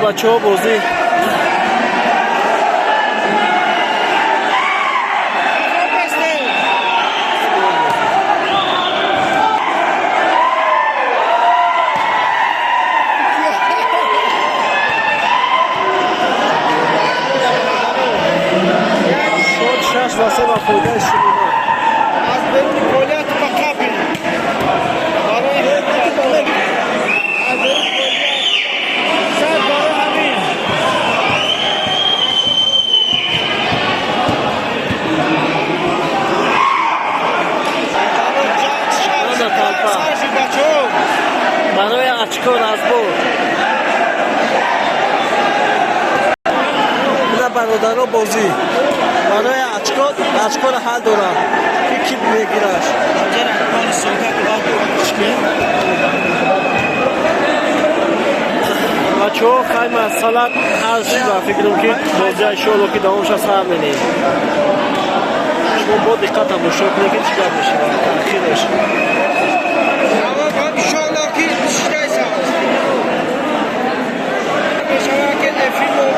Бачаҳо бозӣ шаш ва се ба фоидаи Шулона. Аз беруни полия тупа қапид. Барои аз беруни полия шояд барои ҳамин. Барои очко разбор. Ина бародаро бозӣ. Барои очко, очкоро ҳал дорам. Ки ки мегираш. Бачаҳо хай масалан ҳал шуда, фикрам ки бозия иншоалло ки давомша сар менем. Шумо бо диққат тамошо кунед ки чӣ гап мешавад таъхираш. Иншоалло ки шидайсам. Мешавад ки эфир бор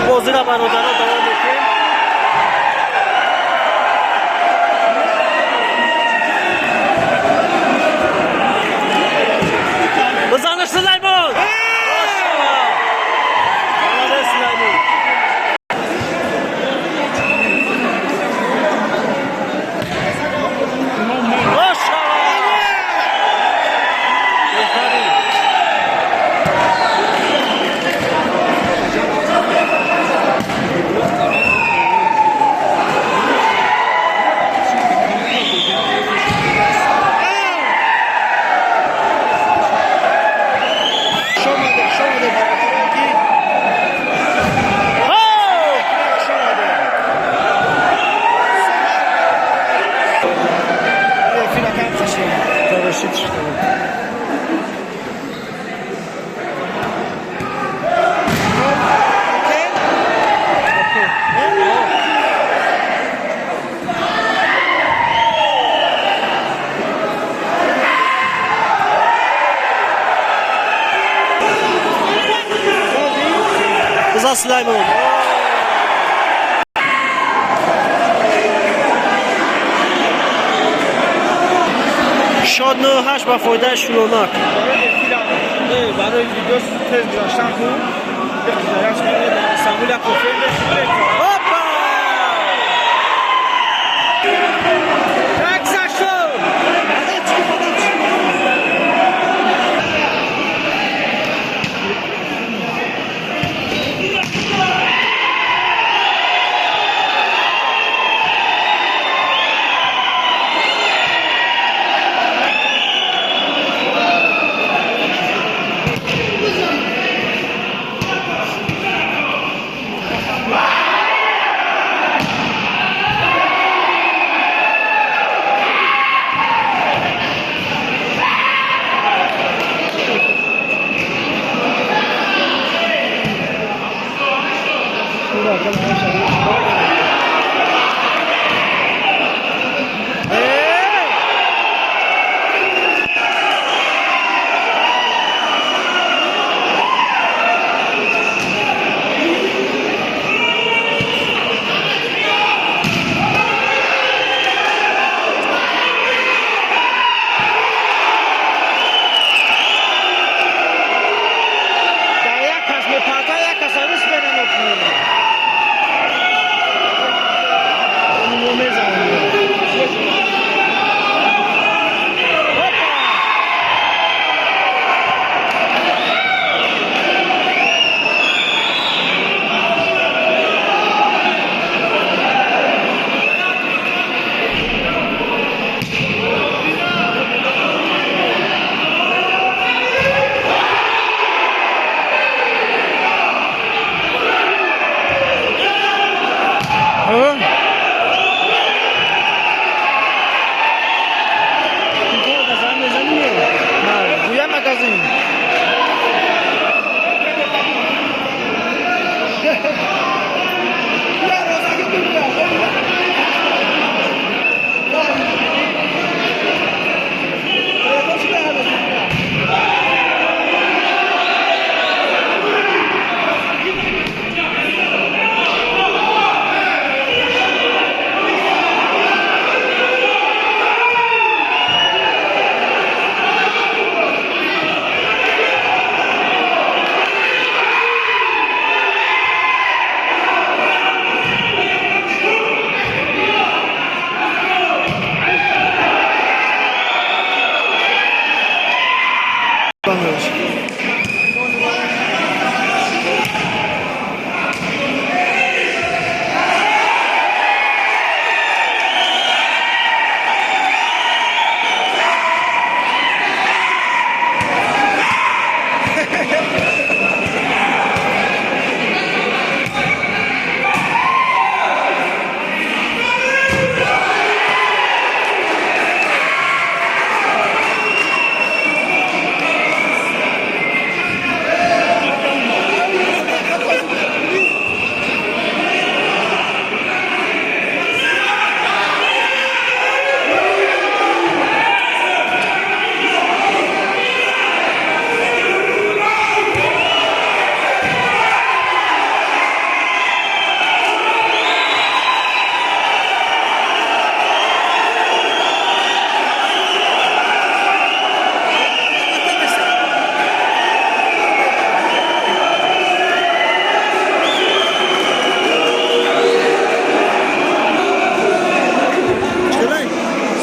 бозиро бародаро давом мекунем. Бизаниш Сулаймон! Молодец, Сулаймон! Бизан Сулаймон. Шод 9-8 ба фоидаи Шулонак. Барои видео тез гузаштан ку. Самуля кофе. Опа! Так зашел! Wow!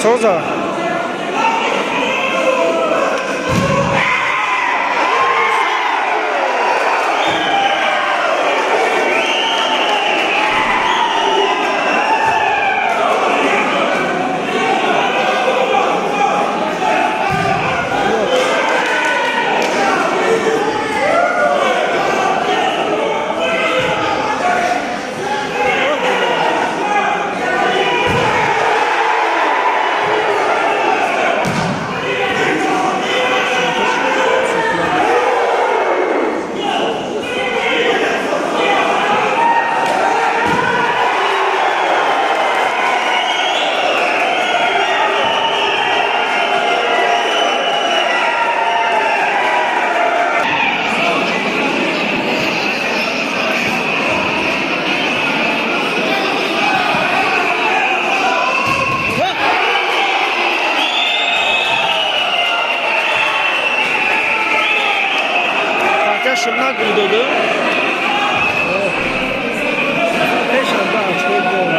Соза. Ширнак гул доду. Пешанда очкои гол.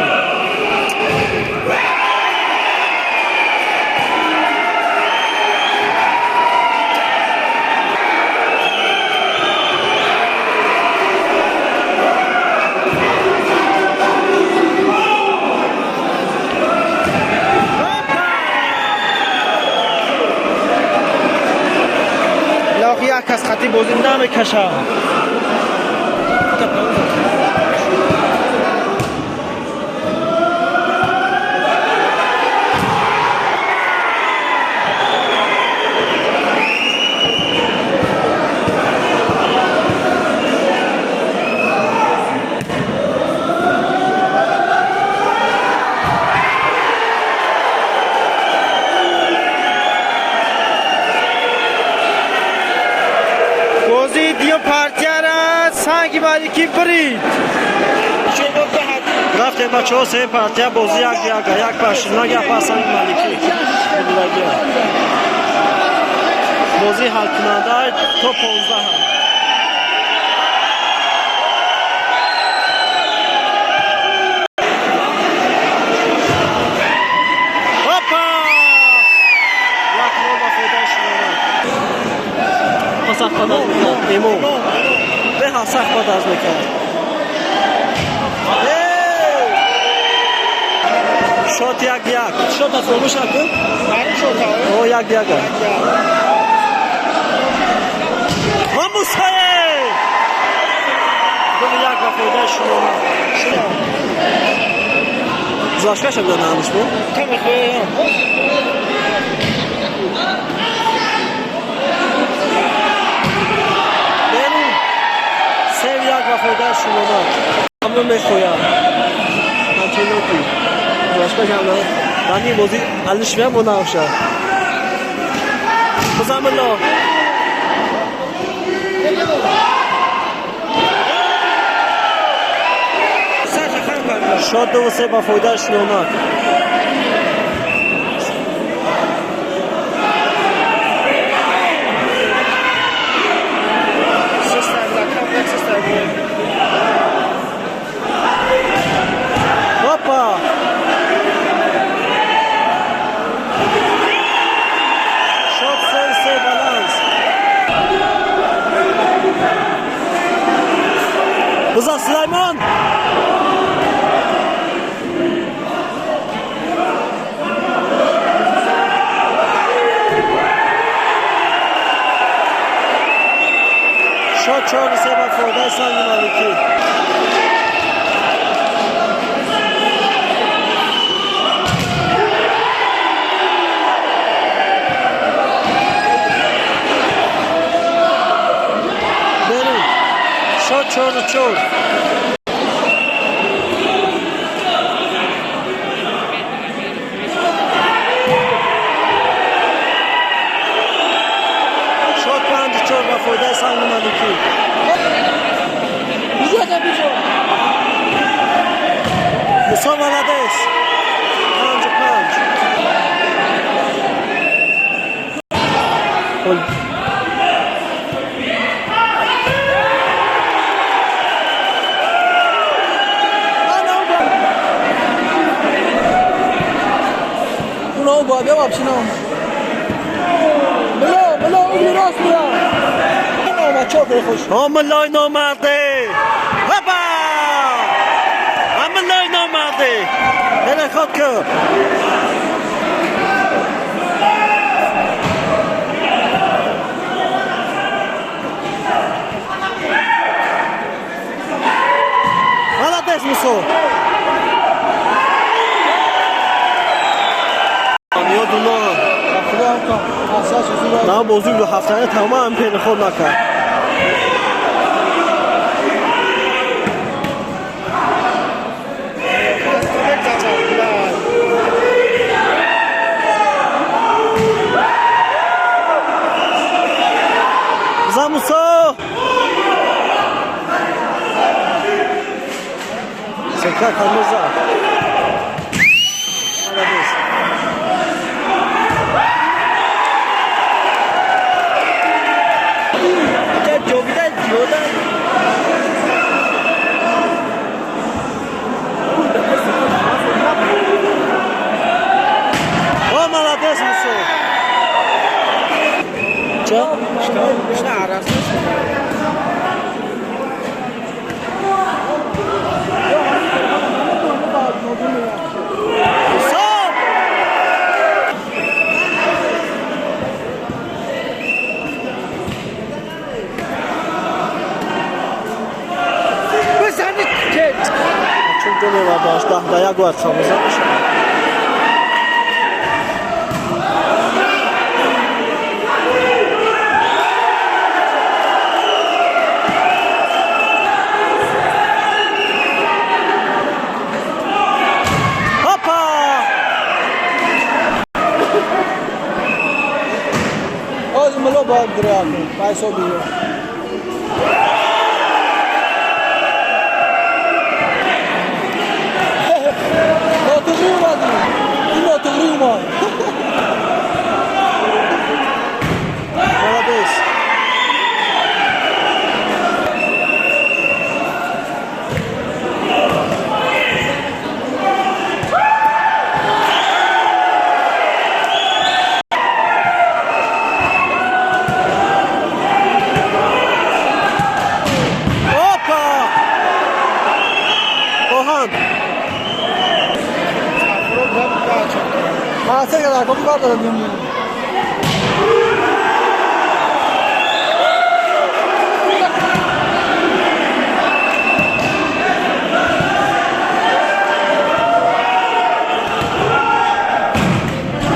Як кас хати бозӣ намекашад. Партияра санги Маликӣ бирид. Рафтем бачаҳо, се партия бозӣ як яка, як па Ширнак, як па Санги Маликӣ. Бозӣ ҳалкунанда то 15. Опа! 1-0 ба фоидаи Ширнак. Сахт падаз мекард Имом. Беҳа сахт падаз мекард. Шот 1-1. Шота фаромӯш накун. О, 1-1. Ва Мусаев! 2-1 ба фоидаи Ширнак. Гузашташа буда наамш бу? Як ба фоидаи Ширнак. Ҳамно мехояд. Анчелотти. Гузашташа ранги бозӣ алишмия бо наоша. Бизамилло. Шот 2-3 ба фоидаи Ширнак. Опа! Шот 3-3 баланс. Биза Сулаймон! Шот 4-3 ба фоидаи Санги Маликӣ. Берун. Шот 4-4. Шот 5-4 ба фоидаи Санги Маликӣ. Мусо Маладес. 5-5. او باید بیا نه ملا ملا اون راست میرم نه بچه‌ها خیلی خوش ملای نامرده هپا ملای نامرده حرکت کن Молодец, Мусо. نه بازی دو هفته تمام پین خود نکرد. بزن موسی. سکه کاموزا. Молодец, Мусо. Че? Мусо! Чун ҷоневардаш 10-1 бояд хамоза бошад. باید برای پیسا بیو ناتوغری اومدی این ناتوغری اومد Молодец.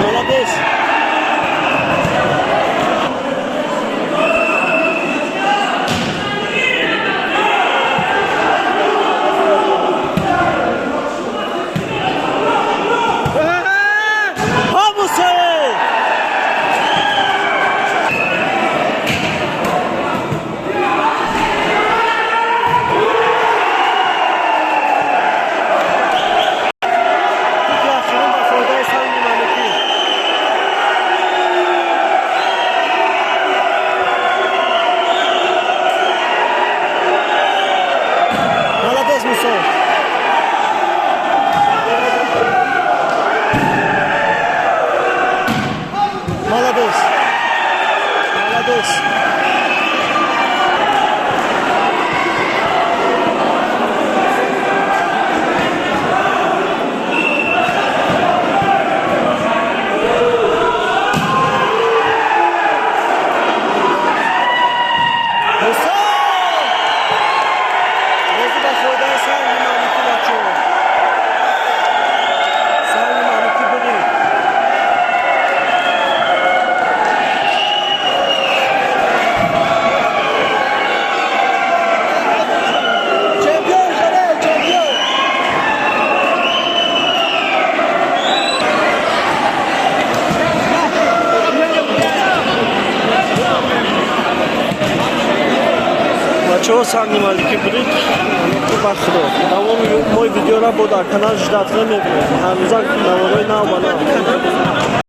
Молодец. Молодец. Молодец. Мусо! Бозӣ ба фоидаи Санги Маликӣ бачаҳо. Санги Маликӣ бурид. Чемпион шуде, чемпион. Бачаҳо Санги Маликӣ бурид. Ба худо. Давоми мои видеора бо дар канал ждать мебинед. Ҳаррӯза наворҳои нав ба нав.